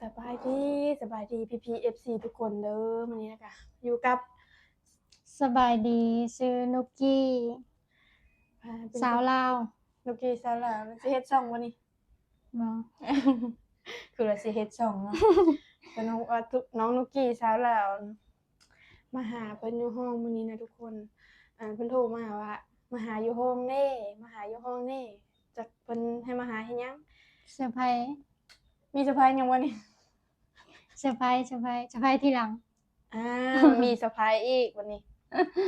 ສະບາຍດີ ສະບາຍດີພີ່ໆ ເອັຟຊີ ທຸກຄົນເດີ. ມື້ນີ້ນະກະຢູ່ກັບ ສະບາຍດີ ຊື່ນຸກກີ້ ອ່າ ເປັນ ສາວລາວ ນຸກກີ້ສາວລາວ. ຊິເຮັດຊ່ອງບໍ່ນີ້? ບໍ່ ຄືວ່າຊິເຮັດຊ່ອງເນາະ. ເພິ່ນວ່າ ນ້ອງນຸກກີ້ສາວລາວ ມາຫາເພິ່ນຢູ່ຫ້ອງມື້ນີ້ນະທຸກຄົນ. ອ່າ ເພິ່ນໂທມາວ່າ ມາຫາຢູ່ຫ້ອງເດ້ ມາຫາຢູ່ຫ້ອງເດ້. ຈັກເພິ່ນໃຫ້ມາຫາເຮັດຫຍັງ? ເຊີໄພ. ມີເຊີໄພຫຍັງບໍ່ນີ້? ເຊີໄພ ເຊີໄພ ເຊີໄພທີຫຼັງ. ອ້າວ ມີເຊີໄພອີກບັດນີ້.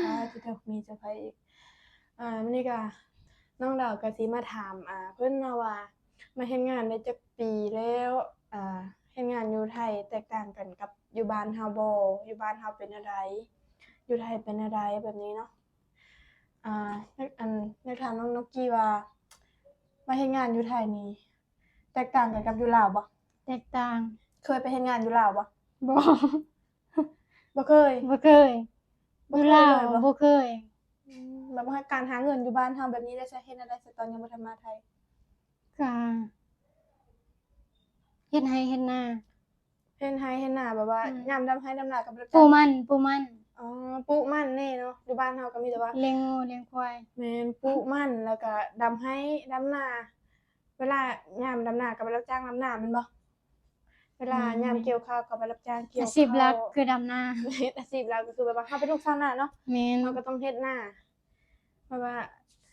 ອ້າວ ຊິເຖິງມີເຊີໄພອີກ. ອ່າ ມື້ນີ້ກະ ນ້ອງດາວກະຊິມາຖາມ ອ່າ ເພິ່ນເນາະວ່າ ມາເຮັດງານໄດ້ຈັກປີແລ້ວ? ອ່າ ເຮັດງານຢູ່ໄທແຕກຕ່າງກັນກັບຢູ່ບ້ານເຮົາບໍ່? ຢູ່ບ້ານເຮົາເປັນແນວໃດ? ຢູ່ໄທເປັນແນວໃດ? ແບບນີ້ເນາະ. ອ່າ ອັນ ຢາກຖາມນ້ອງ ນ້ອງກີ້ວ່າ ມາເຮັດງານຢູ່ໄທນີ້ ແຕກຕ່າງກັນກັບຢູ່ລາວບໍ່? ແຕກຕ່າງ. ເຄີຍໄປເຮັດງານຢູ່ລາວບໍ່? ບໍ່ ບໍ່ເຄີຍ. ບໍ່ເຄີຍ. ຢູ່ລາວບໍ່ເຄີຍ. ອືມ ແບບວ່າການຫາເງິນຢູ່ບ້ານເຮົາແບບນີ້ໄດ້ຊະ ເຮັດແນວໃດຊະ ຕອນຍັງບໍ່ທັນມາໄທ? ກະເຮັດໄຮ່ເຮັດນາ. ເຮັດໄຮ່ເຮັດນາ ແບບວ່າ ອືມ ຍາມດຳໄຮ່ດຳນາກະໄປຮັບຈ້າງ ປູກມັນ ປູກມັນ. ອໍ ປູກມັນແນ່ເນາະ. ຢູ່ບ້ານເຮົາກະມີແຕ່ວ່າລ້ຽງງົວລ້ຽງຄວາຍ. ແມ່ນ ປູກມັນ ແລ້ວກະດຳໄຮ່ດຳນາ. ເວລາຍາມດຳນາກະໄປຮັບຈ້າງດຳນາແມ່ນບໍ່? ເວລາ ອືມ ຍາມກ່ຽວເຂົ້າກະໄປຮັບຈ້າງກ່ຽວເຂົ້າ. ອາຊີບຫຼັກຄືດຳນາ. ເຮັດອາຊີບຫຼັກກະຄືແບບວ່າເຮົາເປັນລູກຊາວນາເນາະ. ແມ່ນ ເຮົາກະຕ້ອງເຮັດນາ. ແບບວ່າ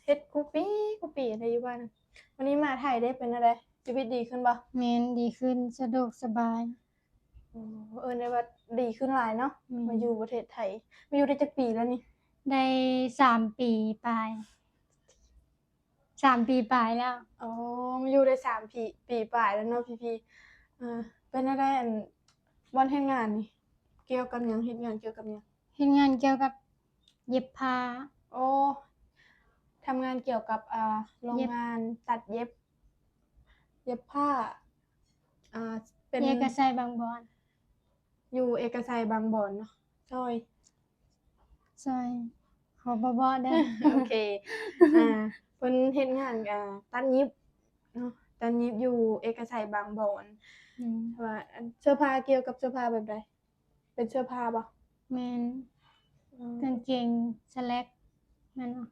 ເຮັດຄູ່ປີຄູ່ປີໄດ໋ຢູ່ບ້ານ. ວັນນີ້ມາໄທເດ້ ເປັນແນວໃດ? ຊີວິດດີຂຶ້ນບໍ່? ແມ່ນ ດີຂຶ້ນ ສະດວກສະບາຍ. ໂອ້ ເອີ້ນໄດ້ວ່າດີຂຶ້ນຫຼາຍເນາະ. ແມ່ນ ມາຢູ່ປະເທດໄທ. ມາຢູ່ໄດ້ຈັກປີແລ້ວນີ້? ໄດ້ສາມປີປາຍ. ສາມປີປາຍແລ້ວ. ອໍ ມາຢູ່ໄດ້ສາມປີ ປີປາຍແລ້ວເນາະພີ່ໆ. ເອີ ເປັນແນວໃດ ອັນ ບ່ອນເຮັດງານນີ້ ກ່ຽວກັບຫຍັງ? ເຮັດງານກ່ຽວກັບຫຍັງ? ເຮັດງານກ່ຽວກັບເຢັບຜ້າ. ໂອ້ ທຳງານກ່ຽວກັບ ອ່າ ໂຮງງານຕັດເຢັບ ເຢັບຜ້າ. ອ່າ ເປັນເອກະໄຊບາງບອນ. ຢູ່ເອກະໄຊບາງບອນເນາະ. ຊອຍ ຊອຍ ຂໍບໍ່ບອກເດີ. ໂອເຄ ອ່າ ເພິ່ນເຮັດງານ ອ່າ ຕັດຫຍິບເນາະ ຕັດຫຍິບຢູ່ເອກະໄຊບາງບອນ. ອືມ ວ່າ ອັນ ເສື້ອຜ້າ ກ່ຽວກັບເສື້ອຜ້າແບບໃດ? ເປັນເສື້ອຜ້າບໍ່? ແມ່ນ. ອືມ ກາງເກງສະແລັກ. ແມ່ນບໍ່?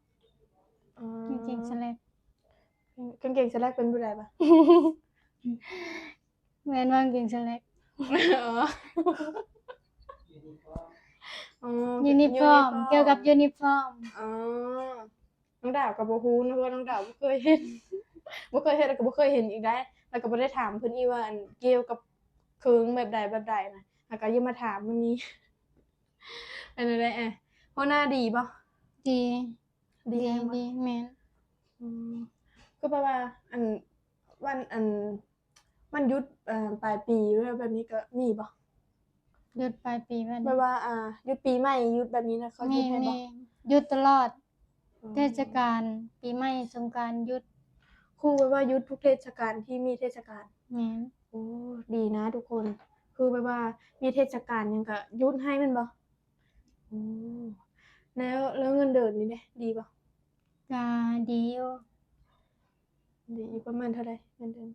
ອໍ ກາງເກງສະແລັກ. ກາງເກງສະແລັກເປັນຜູ້ໃດບະ? ແມ່ນວ່າກາງເກງສະແລັກ. ອໍ ອໍ ຢູນິຟອມ ຢູນິຟອມ ກ່ຽວກັບຢູນິຟອມ. ອໍ ນ້ອງດາວກະບໍ່ຮູ້ເນາະ ເພາະວ່ານ້ອງດາວບໍ່ເຄີຍເຮັດ ບໍ່ເຄີຍເຮັດ ແລ້ວກະບໍ່ເຄີຍເຫັນອີກໄດ໋ ແລ້ວກະບໍ່ໄດ້ຖາມເພິ່ນອີກວ່າ ອັນ ກ່ຽວກັບເຄື່ອງແບບໃດແບບໃດນະ ແລ້ວກະຢາກມາຖາມມື້ນີ້. ເປັນແນວໃດ ຫົວໜ້າດີບໍ່? ດີ. ດີ ດີ ແມ່ນບໍ່? ດີ ແມ່ນ. ອືມ ຄືແບບວ່າ ອັນ ວັນ ອັນ ວັນຢຸດ ເອີ ປາຍປີແບບນີ້ກະມີບໍ່? ຢຸດປາຍປີແບບ ແບບວ່າ ອ່າ ຢຸດປີໃໝ່ ຢຸດແບບນີ້ນະ ເຂົາຢຸດໃຫ້ບໍ່? ມີ ຢຸດຕະຫຼອດ. ອືມ ເທດສະການ ປີໃໝ່ ສົງການ ຢຸດ. ຄືແບບວ່າຢຸດທຸກເທດສະການທີ່ມີເທດສະການ. ແມ່ນ. ໂອ້ ດີນະທຸກຄົນ ຄືແບບວ່າມີເທດສະການຫຍັງກະຢຸດໃຫ້ແມ່ນບໍ່? ໂອ້ ແລ້ວ ແລ້ວເງິນເດືອນນີ້ເດ ດີບໍ່? ກະດີຢູ່. ດີຢູ່ ປະມານເທົ່າໃດເງິນເດືອນ?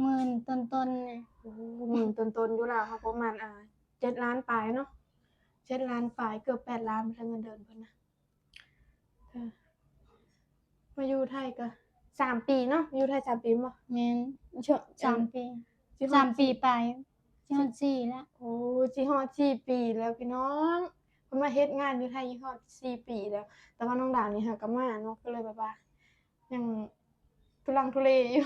ໝື່ນຕົ້ນໆ. ໂອ້ ໝື່ນຕົ້ນໆ ຢູ່ລາວເຮົາປະມານ ອ່າ ເຈັດລ້ານປາຍເນາະ ເຈັດລ້ານປາຍ ເກືອບແປດລ້ານ ແລ້ວເງິນເດືອນເພິ່ນນະ. ເອີ ມາຢູ່ໄທກະສາມປີເນາະ ຢູ່ໄທສາມປີແມ່ນບໍ່? ແມ່ນ ສາມປີ ສາມປີປາຍ ຊິຮອດສີ່ແລ້ວ. ໂອ້ ຊິຮອດສີ່ປີແລ້ວພີ່ນ້ອງ ເພິ່ນມາເຮັດງານຢູ່ໄທຮອດສີ່ປີແລ້ວ. ແຕ່ວ່ານ້ອງດາວນີ້ຫາກະມາເນາະ ກະເລີຍແບບວ່າ ຍັງທຸລັງທຸເລຢູ່.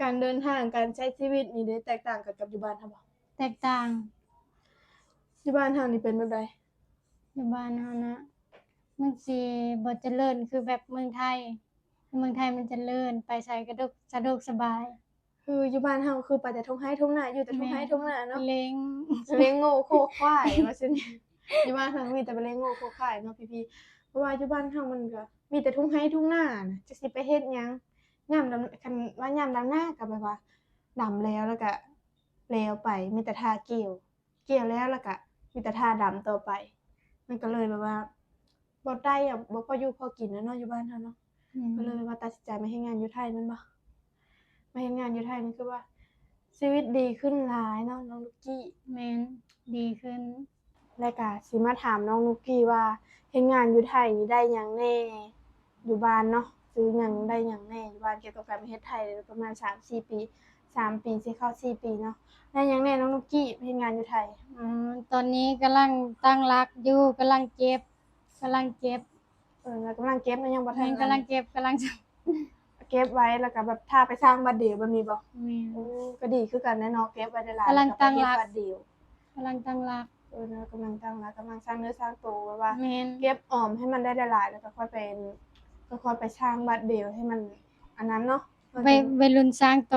ການເດີນທາງ ການໃຊ້ຊີວິດນີ້ເດ ແຕກຕ່າງກັນກັບຢູ່ບ້ານເຮົາບໍ່? ແຕກຕ່າງ. ຢູ່ບ້ານເຮົານີ້ເປັນແບບໃດ? ຢູ່ບ້ານເຮົານະ ມັນຊິບໍ່ຈະເລີນຄືແບບເມືອງໄທ. ເມືອງໄທມັນຈະເລີນ ໄປໃສກະສະດວກສະບາຍ. ຄືຢູ່ບ້ານເຮົາຄືໄປແຕ່ທົ່ງໄຮ່ທົ່ງນາ ຢູ່ແຕ່ທົ່ງໄຮ່ທົ່ງນາເນາະ. ລ້ຽງ ລ້ຽງງົວຄວາຍ ວ່າຊັ້ນ. ຢູ່ບ້ານເຮົາມີແຕ່ໄປລ້ຽງງົວຄວາຍເນາະພີ່ໆ ເພາະວ່າຢູ່ບ້ານເຮົາມັນກະມີແຕ່ທົ່ງໄຮ່ທົ່ງນານະ ຈັກຊິໄປເຮັດຫຍັງ. ຍາມດຳ ຄັນວ່າຍາມດຳນາກະແບບວ່າດຳແລ້ວ ແລ້ວກະແລ້ວໄປ ມີແຕ່ຖ້າກ່ຽວ ກ່ຽວແລ້ວ ແລ້ວກະມີແຕ່ຖ້າດຳຕໍ່ໄປ. ມັນກະເລີຍແບບວ່າບໍ່ໄດ້ ບໍ່ພໍຢູ່ພໍກິນແລ້ວເນາະ ຢູ່ບ້ານເຮົາເນາະ. ອືມ ກະເລີຍວ່າຕັດສິນໃຈມາເຮັດງານຢູ່ໄທແມ່ນບໍ່? ມາເຮັດງານຢູ່ໄທນີ້ຄືວ່າ ຊີວິດດີຂຶ້ນຫຼາຍເນາະນ້ອງນຸກກີ້. ແມ່ນ ດີຂຶ້ນ. ແລະກະຊິມາຖາມນ້ອງນຸກກີ້ວ່າເຮັດງານຢູ່ໄທນີ້ໄດ້ຫຍັງແດ່ ຢູ່ບ້ານເນາະ ຄືຫຍັງ ໄດ້ຫຍັງແດ່ຢູ່ບ້ານ ກ່ຽວກັບການເຮັດໄທ ປະມານສາມສີ່ປີ ສາມປີຊິເຂົ້າສີ່ປີເນາະ ໄດ້ຫຍັງແດ່ນ້ອງນຸກກີ້ເຮັດງານຢູ່ໄທ? ອືມ ຕອນນີ້ກຳລັງຕັ້ງຫຼັກຢູ່ ກຳລັງເກັບ ກຳລັງເກັບ. ເອີ ກຳລັງເກັບ ຍັງບໍ່ທັນ ແມ່ນ ກຳລັງເກັບ ກຳລັງ ເກັບໄວ້ ແລ້ວກໍແບບຖ້າໄປສ້າງບັດດຽວແບບນີ້ບໍ່? ແມ່ນ. ໂອ້ ກໍດີຄືກັນແຫຼະເນາະ ເກັບໄວ້ຫຼາຍໆ ກຳລັງຕັ້ງຫຼັກ ແລ້ວກໍໄປເຮັດບັດດຽວ ກຳລັງຕັ້ງຫຼັກ. ເອີ ກຳລັງຕັ້ງຫຼັກ ກຳລັງສ້າງເນື້ອສ້າງໂຕ ແບບວ່າ ແມ່ນ ເກັບອອມໃຫ້ມັນໄດ້ຫຼາຍໆ ແລ້ວກໍຄ່ອຍໄປ ຄ່ອຍໄປສ້າງບັດດຽວໃຫ້ມັນອັນນັ້ນເນາະ. ໄວ ໄວລຸ້ນສ້າງໂຕ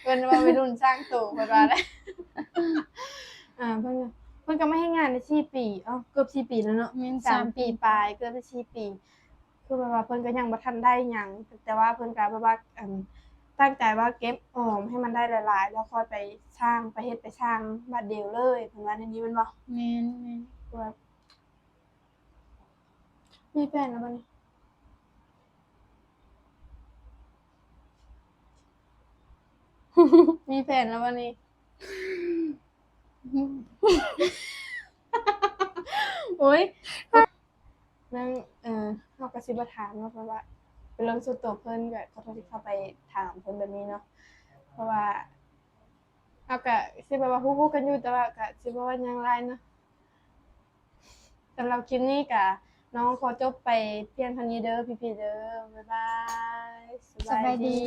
ເພິ່ນວ່າໄວລຸ້ນສ້າງໂຕ ເພິ່ນວ່າແຫຼະ. ອ່າ ເພິ່ນ ເພິ່ນກໍມາເຮັດງານໄດ້ສີ່ປີ ເອີ ເກືອບສີ່ປີແລ້ວເນາະ. ແມ່ນ ສາມ ສາມປີປາຍ ເກືອບໄດ້ສີ່ປີ ຄືແບບວ່າເພິ່ນກໍຍັງບໍ່ທັນໄດ້ຫຍັງ ແຕ່ວ່າເພິ່ນກໍແບບວ່າ ອັນ ຕັ້ງໃຈວ່າເກັບອອມໃຫ້ມັນໄດ້ຫຼາຍໆ ແລ້ວຄ່ອຍໄປສ້າງ ໄປເຮັດໄປສ້າງບັດດຽວເລີຍ ເພິ່ນວ່າແນວນີ້ແມ່ນບໍ່? ແມ່ນໆ. ແບບ ມີແຟນແລ້ວບໍ່ນີ້? ມີແຟນແລ້ວບໍ່ນີ້? ໂອ້ຍ ນາງ ເອີ ເຮົາກໍຊິບໍ່ຖາມເນາະ ເພາະວ່າເປັນເລື່ອງສ່ວນຕົວເພິ່ນ ກໍຂໍໂທດທີ່ເຂົ້າໄປຖາມເພິ່ນແບບນີ້ເນາະ ເພາະວ່າ ເຮົາກະຊິແບບວ່າຮູ້ໆກັນຢູ່ ແຕ່ວ່າກະຊິບໍ່ວ່າຫຍັງຫຼາຍເນາະ. ສຳລັບຄລິບນີ້ກະ ນ້ອງຂໍຈົບໄປພຽງເທົ່ານີ້ເດີພີ່ໆເດີ. ບາຍບາຍ. ສະບາຍດີ.